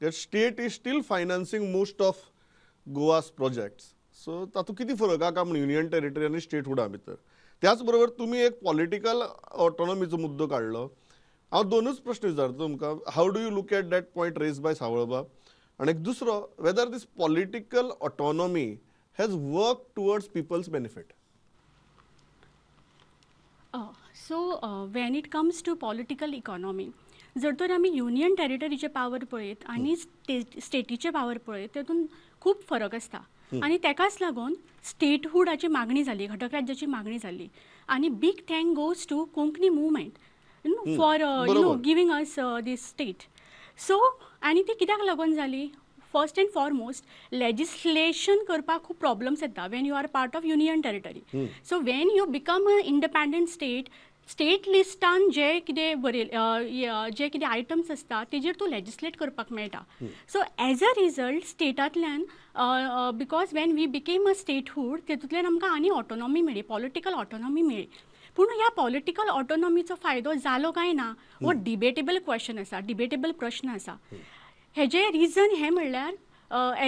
State is still financing most of Goa's projects. So तातूंत कितें फरक आहा काय म्हूण युनियन टेरिटरी आनी स्टेटहुडा भितर? त्याच बरोबर तुमी एक पॉलिटिकल ऑटोनॉमीचो मुद्दो काडलो. हांव दोनूच प्रश्न विचारता तुमकां. How do you look at that point raised by सावळबाब? आनी एक दुसरो, whether this political autonomy has worked towards people's benefit? So when it comes to political economy, जर तर आमी युनियन टेरिटरीचे पावर पळयत आनी स्टेटीचे पावर पळयत, तेतून खूब फरक आसता आनी तेकाच लागून स्टेटहुडाची मागणी जाली, घटक राज्याची मागणी जाली. आनी big thank goes to Konkani movement for giving us this state. So आनी ती कित्याक लागून जाली? फर्स्ट एंड फॉरमोस्ट, लेजिस्लेशन करपाक खूब प्रॉब्लम्स येता when you are part of union territory. So when you become a independent state, state लिस्टान जे कितें बरयल, जे कितें आयटम्स आसता, तेजेर तूं लेजिस्लेट करपाक मेळटा. सो एज अ रिजल्ट स्टेटांतल्यान, because when we became a statehood, तेतूंतल्यान आमकां आनी ऑटोनॉमी मेळ्ळी, पॉलिटिकल ऑटोनॉमी मेळ्ळी. पूण ह्या पॉलिटिकल ऑटोनॉमीचो फायदो जालो काय ना हो डिबेटेबल क्वेश्चन आसा, डिबेटेबल प्रश्न आसा. हेजें रिजन हें म्हणल्यार,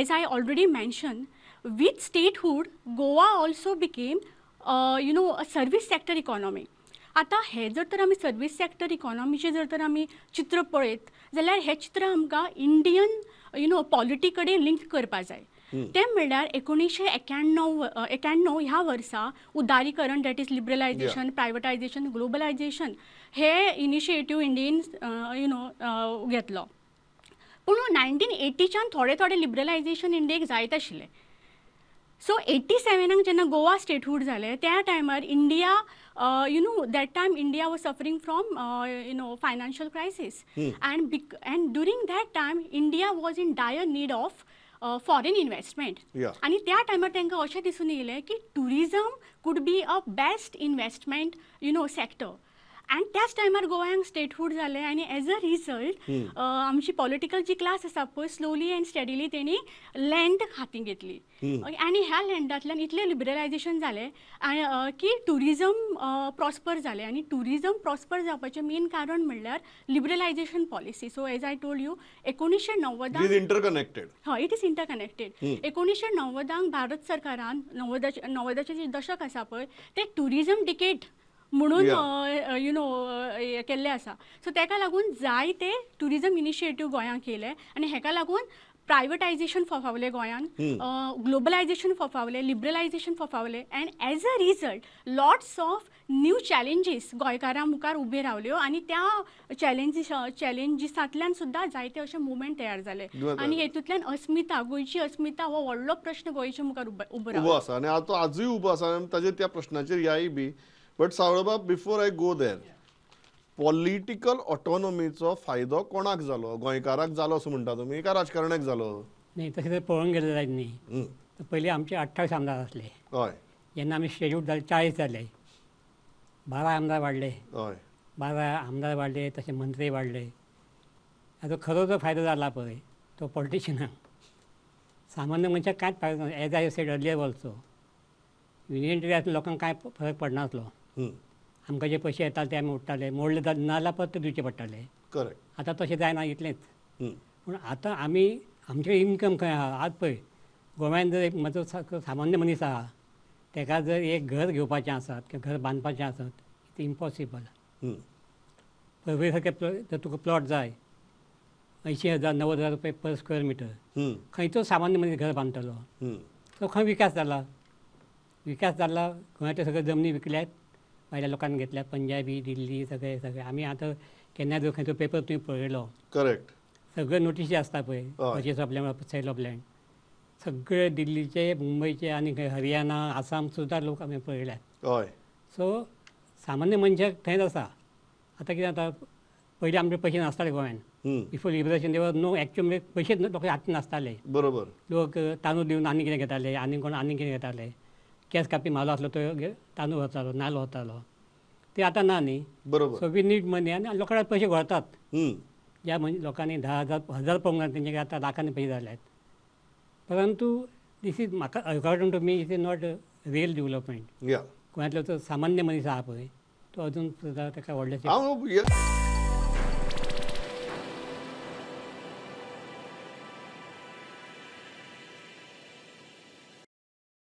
as I already mention, with statehood Goa also became a service sector economy. आतां हें जर तर आमी सर्वीस सॅक्टर इकॉनॉमीचें जर तर आमी चित्र पळयत जाल्यार हें चित्र आमकां इंडियन पॉलिटी कडेन लिंक करपा जाय. तें म्हणल्यार 1991 ह्या वर्सा उदारीकरण, that is liberalisation, privatisation, globalisation hey initiative Indian you know घेतलो. पूण 1980च्यान थोडे थोडे लिबरलायजेशन इंडियेक जायत आशिल्लें. सो 87 जेन्ना गोवा स्टेटहूड जालें, त्या टायमार India, that time India was suffering from financial crisis and during that time India was in dire need of foreign investment. आनी त्या टायमार तांकां अशें दिसून येयलें की tourism could be a best investment sector. आनी त्याच टायमार गोव्यांक स्टेटहूड जालें आनी एज अ रिजल्ट आमची पॉलिटिकल जी क्लास आसा पळय, स्लोली अँड स्टेडिली तेणी लँड हातीन घेतली आनी ह्या लँडांतल्यान इतलें लिबरलायजेशन जालें की ट्युरिजम प्रॉस्पर जालें. आनी ट्युरिजम प्रॉस्पर जावपाचें मेन कारण म्हणल्यार liberalisation policy. So as I told you, 1990 is interconnected. हय, it is interconnected. 1990 Bharat सरकारान, 90चे जे दशक आसा पळय, ते ट्युरिजम डिकेड म्हणून you know केल्लें आसा. सो तेका लागून जायते ट्युरिजम इनिशिएटीव गोंयांत केले आनी हेका लागून प्रायवटायजेशन फोफावलें गोंयांत, ग्लोबलायजेशन फोफावलें, लिबरलायजेशन फोफावलें and as a result lots of new challenges गोंयकारां मुखार उबे रावल्यो आनी त्या चॅलेंजीसांतल्यान सुद्दां जायते अशे मुवमेंट तयार जाले आनी हेतूंतल्यान अस्मिता, गोंयची अस्मिता हो व्हडलो प्रश्न गोंयच्या मुखार उबो उबो आसा आनी आतां आजूय उबो आसा आनी ताजेर त्या प्रश्नाचेर याय बी. But Savalbab, before I go there, political ऑटोनॉमीचो फायदो कोणाक जालो? गोंयकाराक जालो असो म्हणटा तुमी काय राजकारण्याक जालो? न्ही, तशें जर पळोवंक गेलें जायत न्ही तर पयलीं आमचे 28 आमदार आसले. जेन्ना आमी स्टेटहूड जाले 40 जाले, 12 आमदार वाडले. 12 आमदार वाडले, तशे मंत्री वाडले. हाचो खरो जो फायदो जाला पळय तो पॉलिटिशियनाक, सामान्य मनशाक कांयच फायदो ना. As I said earlier also, union territory लोकांक कांय फरक पडनासलो. आमकां जे पयशे येताले ते आमी उडटाले, मोडले ना जाल्यार परत दिवचे पडटाले. करेक्ट. आतां तशें जायना इतलेंच. पूण आतां आमी आमचें इनकम खंय आहा? आज पळय गोव्यान जर एक म्हजो सामान्य मनीस आहा, तेका जर एक घर घेवपाचें आसत किंवा घर बांदपाचें आसत, it's impossible. पळय सारकें जर तुका प्लॉट जाय, 80,000 90,000 रुपये पर स्क्वेअर मिटर, खंयचो सामान्य मनीस घर बांदतलो? सो खंय विकास जाला? विकास जाला, गोंयांतल्यो सगळ्यो जमनी विकल्यात, भायल्या लोकांनी घेतल्यात, पंजाबी, दिल्ली, सगळे सगळे. आमी आतां केन्नाय जर खंयचो पेपर तुवें पळयलो, करेक्ट, सगळे नोटिशी आसता पळय, purchase of land, sale of land, सगळे दिल्लीचे, मुंबयचे आनी खंय हरियाणा, आसाम सुद्दां लोक आमी पळयल्यात. सो सामान्य मनशाक थंयच आसा. आतां कितें जाता, पयलीं आमचे पयशे नासताले गोंयान, before liberation there no actual, म्हणजे पयशेच लोकांच्या हातीन नासताले. बरोबर. लोक तांदूळ दिवन आनी कितें घेताले, आनी कोण आनी कितें घेताले. केंस कापी म्हालो आसलो तो तांदूळ व्हरतालो, नाल्ल व्हरतालो, ते आतां ना न्ही. बरोबर. सो we need money आनी लोकां पयशे घोळतात. ज्या लोकांनी 10,000 1000 पळोवंक ना तेंचे आतां लाखांनी पयशे जाल्यात. परंतु this is म्हाका according to me it is not real development. गोंयांतलो जो सामान्य मनीस आहा पळय तो अजून सुद्दां ताका व्हडलेशें